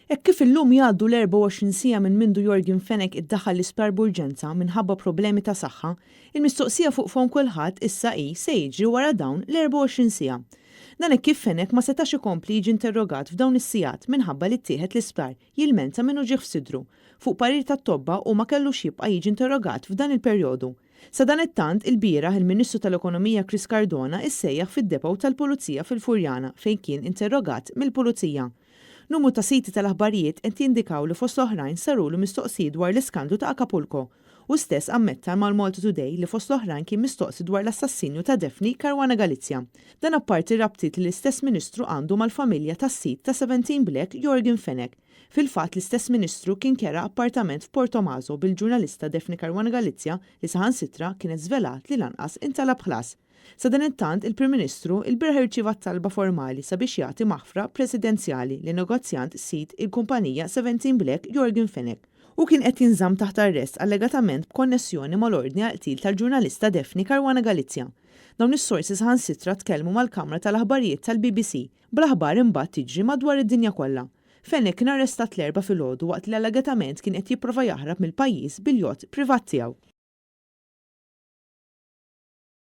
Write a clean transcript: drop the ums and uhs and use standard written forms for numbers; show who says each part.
Speaker 1: Hekk kif illum jgħaddu l-24 siegħa minn mindu Yorgen Fenech iddaħħal l-isptar b'urġenza minħabba problemi ta' saħħa, il-mistoqsija fuq fomm kulħadd issa hi se jiġri wara dawn l-24 siegħa. Dan hekk kif Fenech ma setax ikompli jiġi interrogat f'dawn is-sigħat minħabba li ttieħed l-isptar jilmenta minn uġigħ f'sidru. Fuq parir tat-tobba hu ma kellux jibqa' jiġi interrogat f'dan il-perjodu. Sadanittant, ilbieraħ il-Ministru tal-Ekonomija Chris Cardona issejjaħ fid-depot tal-Pulizija fil-Furjana fejn kien interrogat mill-Pulizija. Numru ta' siti tal-aħbarijiet qed jindikaw li fost l-oħrajn sarulu mistoqsijiet dwar l-iskandlu ta' Acapulco. Hu stess ammetta mal-Malta Today li fost l-oħrajn kien mistoqsi dwar l-assassinju ta' Daphne Caruana Galizia. Dan apparti r-rabtiet li l-istess Ministru għandu mal-familja tas-sid ta' Seventeen Black Yorgen Fenech. Fil-fatt l-istess Ministru kien kera appartament f'Portomaso bil-ġurnalista Daphne Caruana Galizia li saħansitra kienet żvelat li lanqas intalab ħlas. Sadanittant, il-Prim Ministru ilbieraħ irċieva talba formali sabiex jagħti maħfra presidenzjali lin-negozjant sid il-kumpanija Seventeen Black Yorgen Fenech. Hu kien qed jinżamm taħt arrest allegatament b'konnessjoni mal-ordni għall-qtil tal-ġurnalista Daphne Caruana Galizia. Dawn is-sorsi saħansitra tkellmu mal-kamra tal-aħbarijiet tal-BBC, bl-aħbar imbagħad tiġri madwar id-dinja kollha. Fenech kien arrestat l-Erbgħa filgħodu waqt li allegatament kien qed jipprova jaħrab mill-pajjiż bil-jott privat tiegħu.